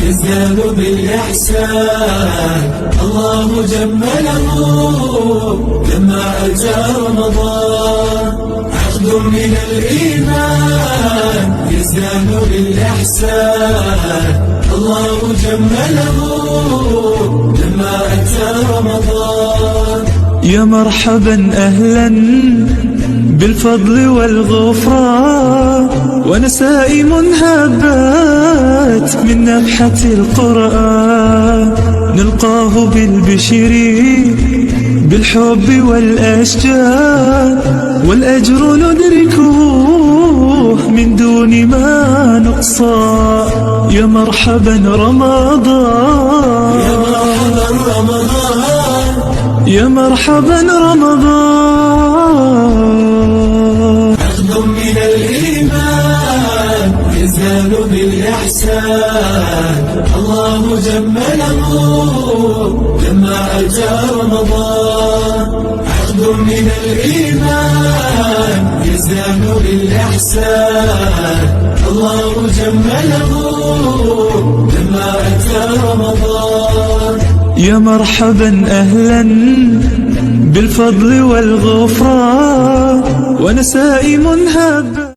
يزداد بالإحسان. الله جمله لما أتى رمضان، عقد من الإيمان يزداد بالإحسان. الله جمله لما أتى رمضان. يا مرحبا أهلا بالفضل والغفران، ونسائم هبات من نفحة القرآن، نلقاه بالبشر بالحب والأشجار، والأجر ندركه من دون ما نقصان. يا مرحبا رمضان، يا مرحبا رمضان، يا مرحبا رمضان. عقد من الإيمان يزداد بالإحسان. الله جمله لما أتى رمضان، عقد من الإيمان يزداد بالإحسان. الله جمله لما أتى رمضان. يا مرحبا أهلا بالفضل والغفران، ونسائم هب.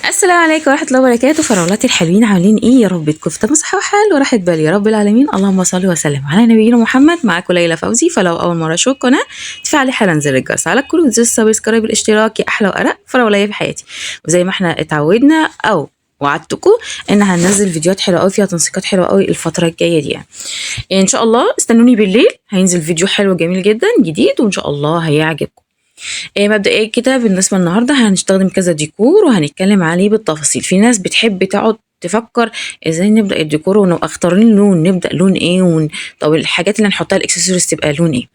السلام عليكم ورحمة الله وبركاته. فراولاتي الحلوين، عاملين ايه؟ يا رب تكونوا في تمام صحة وحال وراحة بال يا رب العالمين. اللهم صل وسلم على نبينا محمد. معاكم ليلى فوزي. فلو أول مرة تشوف القناة تفعلي حالا زر الجرس على الكل وتزر ال subscribe الاشتراك يا أحلى وأرق فراولية في حياتي. وزي ما احنا اتعودنا أو وعدتكم ان هننزل فيديوهات حلوة قوي فيها تنسيقات حلوة قوي الفترة الجاية دي يعني. ان شاء الله استنوني بالليل، هينزل فيديو حلو جميل جدا جديد وان شاء الله هيعجبكم. مبدئيا كده بالنسبة النهارده هنستخدم كذا ديكور وهنتكلم عليه بالتفاصيل. في ناس بتحب تقعد تفكر ازاي نبدا الديكور ونبقى اختارين لون، نبدا لون ايه طب الحاجات اللي هنحطها الاكسسوارز تبقى لون ايه.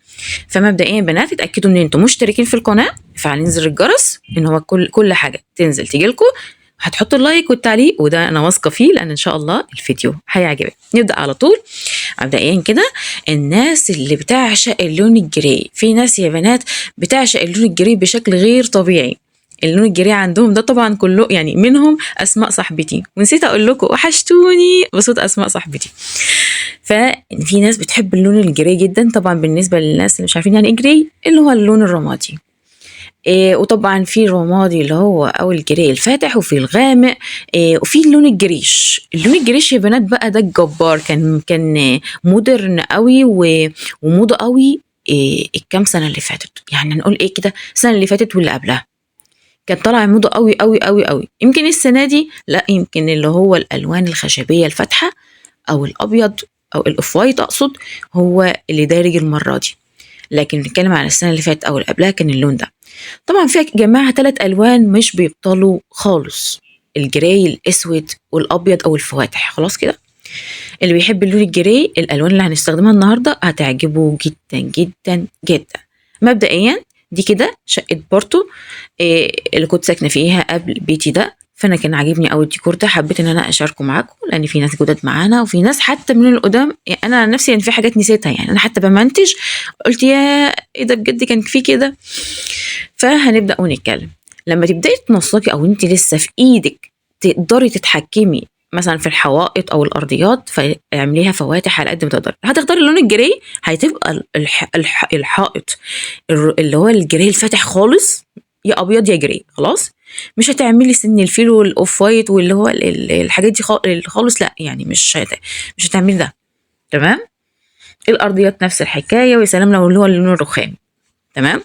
فمبدئيا يا بنات اتاكدوا ان انتم مشتركين في القناة، فعلين زر الجرس ان هو كل حاجة تنزل تجيلكم، هتحطوا ال like والتعليق، وده انا واثقة فيه لان ان شاء الله الفيديو هيعجبك. نبدا على طول. مبدئيا كده الناس اللي بتعشق اللون ال gray، في ناس يا بنات بتعشق اللون ال gray بشكل غير طبيعي. اللون ال gray عندهم ده طبعا كله يعني منهم اسماء صاحبتي، ونسيت اقول لكم وحشتوني بصوت اسماء صاحبتي. ففي ناس بتحب اللون ال gray جدا. طبعا بالنسبة للناس اللي مش عارفين يعني ايه gray، اللي هو اللون الرمادي. وطبعا في الرمادي اللي هو او ال gray الفاتح، وفي الغامق، وفي اللون ال greyish. اللون ال greyish يا بنات بقى ده الجبار، كان modern قوي وموضه قوي الكام سنة اللي فاتت، يعني نقول ايه كده السنة اللي فاتت واللي قبلها كان طالع موضة قوي قوي قوي قوي. يمكن السنة دي لا، يمكن اللي هو الالوان الخشبية الفاتحة او الابيض او ال off white اقصد هو اللي دارج المرة دي، لكن بنتكلم على السنة اللي فاتت او اللي قبلها كان اللون ده. طبعا في جماعة 3 الوان مش بيبطلوا خالص، ال gray الاسود والابيض او الفواتح. خلاص كده اللي بيحب اللون ال gray الالوان اللي هنستخدمها النهارده هتعجبه جدا جدا جدا. مبدئيا دي كده شقه بورتو اللي كنت ساكنة فيها قبل بيتي ده، فانا كان عاجبني قوي الديكور ده، حبيت ان انا اشاركه معاكم لان في ناس جداد معانا وفي ناس حتى من القدام. يعني انا عن نفسي يعني في حاجات نسيتها، يعني انا حتى بمنتج قلت يا ايه ده بجد كان في كده. فهنبدا ونتكلم. لما تبداي تنسقي او انت لسه في ايدك تقدري تتحكمي مثلا في الحوائط او الارضيات، فاعمليها فواتح على قد ما تقدري. هتختاري اللون ال gray، هتبقى الحائط اللي هو ال gray الفاتح خالص، يا ابيض يا gray. خلاص مش هتعملي سن الفيل وال off white واللي هو الحاجات دي خالص، لا يعني مش هتعملي ده. تمام. الارضيات نفس الحكاية، ويا سلام لو اللي هو اللون الرخامي. تمام.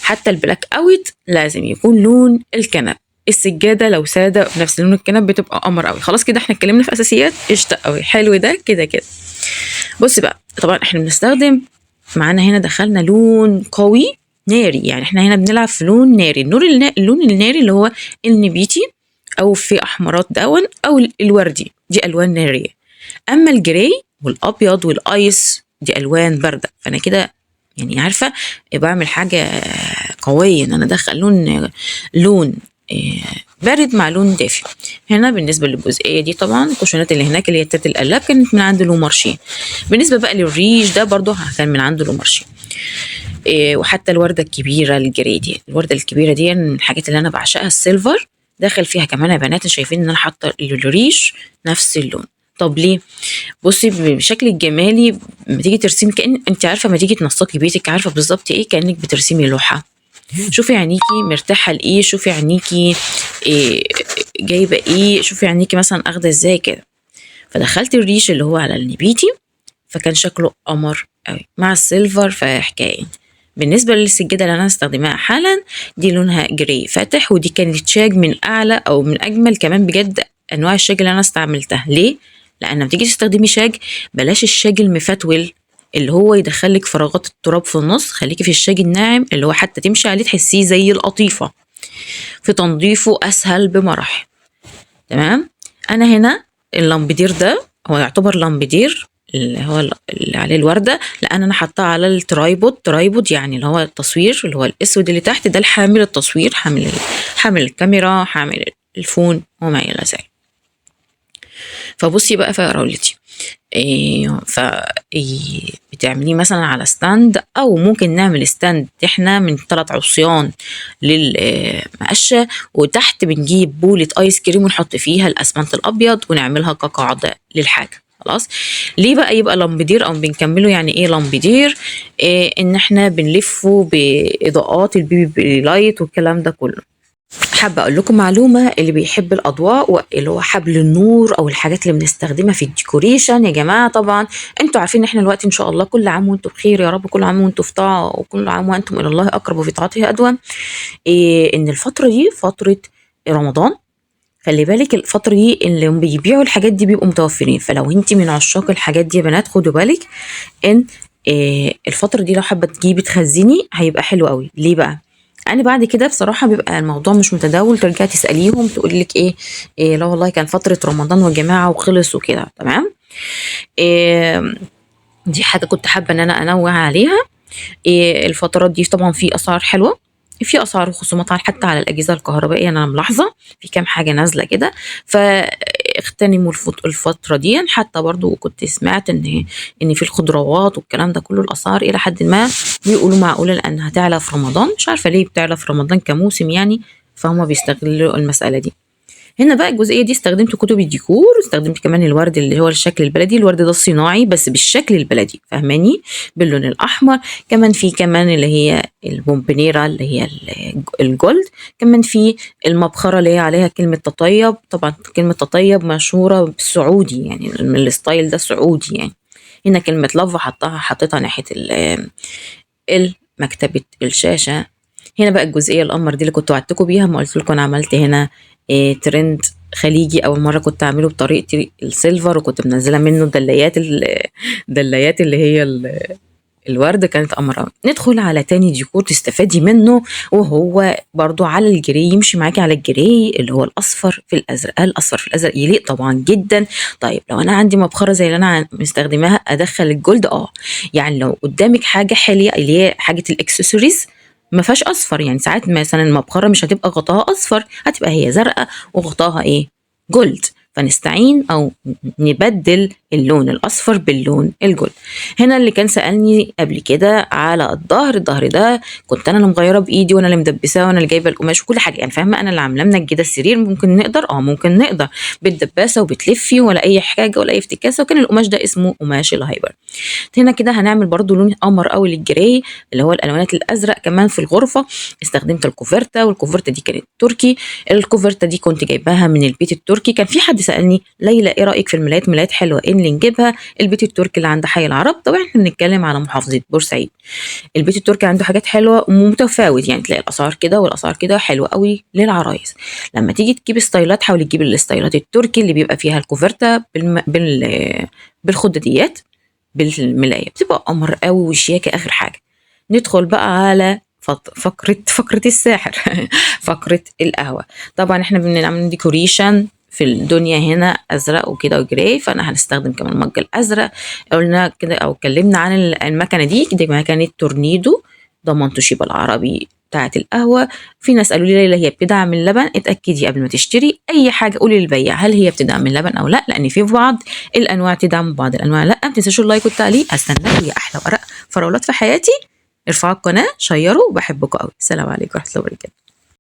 حتى ال blackout لازم يكون لون الكنب. السجادة لو ساده بنفس لون الكنب بتبقى قمر قوي. خلاص كده احنا اتكلمنا في اساسيات، قشطه قوي، حلو ده كده كده. بصي بقى، طبعا احنا بنستخدم معانا هنا دخلنا لون قوي ناري، يعني احنا هنا بنلعب في لون ناري. اللون الناري اللي هو النبيتي او في احمرات دون او الوردي، دي الوان نارية. اما ال gray والابيض وال ice دي الوان باردة. فانا كده يعني عارفه بعمل حاجة قوية ان انا ادخل لون بارد مع لون دافي. هنا بالنسبة للجزئيه دي طبعا الكوشنات اللي هناك اللي هي بتاعت القلاب كانت من عند لو مارشيه. بالنسبة بقى للريش ده برضو كان من عند لو مارشيه. وحتى الورده الكبيرة ال gray دي، الورده الكبيرة دي من الحاجات اللي انا بعشقها، ال silver داخل فيها كمان يا بنات. شايفين ان انا حاطه الريش نفس اللون. طب ليه؟ بصي بشكل الجمالي لما تيجي ترسمي، كأن انت عارفه ما تيجي تنسقي بيتك، عارفه بالظبط ايه، كأنك بترسمي لوحة. شوفي عينيكي مرتاحة لايه، شوفي عينيكي إيه جايبه ايه، شوفي عينيكي مثلا اخده ازاي كده. فدخلت الريش اللي هو على النبيتي، فكان شكله قمر قوي مع ال silver، فحكايه. بالنسبة للسجاده اللي انا هستخدمها حالا دي لونها gray فاتح، ودي كانت شاج من اعلى او من اجمل كمان بجد انواع الشاج اللي انا استعملتها. ليه؟ لان لما تيجي تستخدمي شاج بلاش الشاج المفتول اللي هو يدخلك فراغات التراب في النص، خليكي في الشاج الناعم اللي هو حتى تمشي عليه تحسيه زي القطيفه، في تنظيفه اسهل بمراحل. تمام. انا هنا اللامبدير ده هو يعتبر لامبدير اللي هو اللي عليه الورده، لان انا حاطاه على ال tripod. tripod يعني اللي هو التصوير اللي هو الاسود اللي تحت ده، الحامل التصوير، حامل الكاميرا، حامل ال phone وما الى ذلك. فبصي بقى فراولتي إيه، ف إيه بتعمليه مثلا على stand، او ممكن نعمل stand احنا من 3 عصيان للمقشه، وتحت بنجيب بولة ايس كريم ونحط فيها الاسمنت الابيض ونعملها كقاعدة للحاجة. خلاص. ليه بقى يبقى لامبدير او بنكمله؟ يعني ايه لامبدير؟ إيه ان احنا بنلفه باضاءات ال BB light والكلام ده كله. حابة اقول لكم معلومة، اللي بيحب الاضواء اللي هو حبل النور او الحاجات اللي بنستخدمها في ال decoration يا جماعة، طبعا انتوا عارفين ان احنا دلوقتي ان شاء الله كل عام وانتم بخير يا رب، كل عام وانتم في طاعة، وكل عام وانتم الى الله اقرب وفي طاعته ادوم. إيه ان الفترة دي فترة رمضان، خلي بالك الفترة دي اللي بيبيعوا الحاجات دي بيبقوا متوفرين، فلو انت من عشاق الحاجات دي يا بنات خدوا بالك ان إيه الفترة دي لو حابة تجيبي تخزني هيبقى حلو قوي. ليه بقى؟ انا بعد كده بصراحة بيبقى الموضوع مش متداول، ترجعي تساليهم تقول لك إيه لا والله كان فترة رمضان والجماعة وخلص وكده. تمام. إيه دي حاجة كنت حابة ان انا انوه عليها. إيه الفترات دي طبعا في اسعار حلوة، في اسعار وخصومات حتى على الاجهزة الكهربائية، انا ملاحظة في كام حاجة نازله كده، فاغتنموا الفترة دي. حتى برضو كنت سمعت ان في الخضروات والكلام ده كله الاسعار الى حد ما بيقولوا معقولة لانها هتعلى في رمضان، مش عارفه ليه بتعلى في رمضان كموسم يعني، فهم بيستغلوا المسالة دي. هنا بقى الجزئية دي استخدمت كتب الديكور، استخدمت كمان الورد اللي هو الشكل البلدي، الورد ده الصناعي بس بالشكل البلدي فاهماني، باللون الاحمر. كمان في كمان اللي هي البومبنيرا اللي هي ال gold، كمان في المبخره اللي هي عليها كلمة تطيب، طبعا كلمة تطيب مشهورة بالسعودي يعني ال style ده سعودي يعني. هنا كلمة love حطيتها ناحية مكتبه الشاشة. هنا بقى الجزئية القمر دي اللي كنت وعدتكم بيها، ما قلت لكم انا عملت هنا إيه ترند خليجي اول مرة كنت اعمله بطريقتي ال silver، وكنت منزله منه دلايات اللي هي الورد، كانت قمر قوي. ندخل على تاني ديكور تستفادي منه، وهو برضو على ال gray، يمشي معاكي على ال gray اللي هو الاصفر في الازرق. الاصفر في الازرق يليق طبعا جدا. طيب لو انا عندي مبخره زي اللي انا مستخدماها ادخل ال gold، يعني لو قدامك حاجة حليه اللي هي حاجة الاكسسوارز ما فيهاش اصفر، يعني ساعات مثلا المبخره مش هتبقى غطاها اصفر، هتبقى هي زرقاء وغطاها ايه gold، فنستعين او نبدل اللون الاصفر باللون ال gold. هنا اللي كان سالني قبل كده على الظهر، الظهر ده كنت انا اللي مغيرة بايدي، وانا اللي مدبساه، وانا اللي جايبه القماش وكل حاجة يعني فاهمه، انا اللي عاملاه منجده السرير. ممكن نقدر ممكن نقدر بالدباسه وبتلفي ولا اي حاجة ولا اي افتكاسه، وكان القماش ده اسمه قماش ال hyper. هنا كده هنعمل برضو لون قمر قوي لل gray اللي هو الالوانات الازرق. كمان في الغرفة استخدمت الكوفرتا، والكوفرتا دي كانت تركي، الكوفرتا دي كنت جايباها من البيت التركي. كان في حد سالني ليلى ايه رايك في الملايات، ملايات حلوة ايه اللي نجيبها؟ البيت التركي اللي عند حي العرب، طبعا احنا بنتكلم على محافظة بورسعيد. البيت التركي عنده حاجات حلوة ومتفاوت، يعني تلاقي الاسعار كده والاسعار كده، حلوة قوي للعرايس. لما تيجي تجيب ستايلات حاولي تجيب الستايلات التركي اللي بيبقى فيها الكوفرتا بالخداديات بالملايه، بتبقى قمر قوي وشياكه. اخر حاجة ندخل بقى على فقرة الساحر فقرة القهوة. طبعا احنا بنعمل decoration في الدنيا هنا ازرق وكده و gray، فانا هنستخدم كمان ال mug الازرق. قلنا كده او اتكلمنا عن المكنه دي، دي مكنه تورنيدو ضمان توشيبا العربي بتاعه القهوة. في ناس قالوا لي ليلى هي بتدعم اللبن، اتاكدي قبل ما تشتري اي حاجة قولي للبياع هل هي بتدعم اللبن او لا، لان في بعض الانواع تدعم وبعض الانواع لا. ما تنساش ال like والتعليق، استناكم يا احلى ورق فراولات في حياتي. ارفعوا القناة، شيروا، بحبكم قوي. السلام عليكم ورحمة الله وبركاته.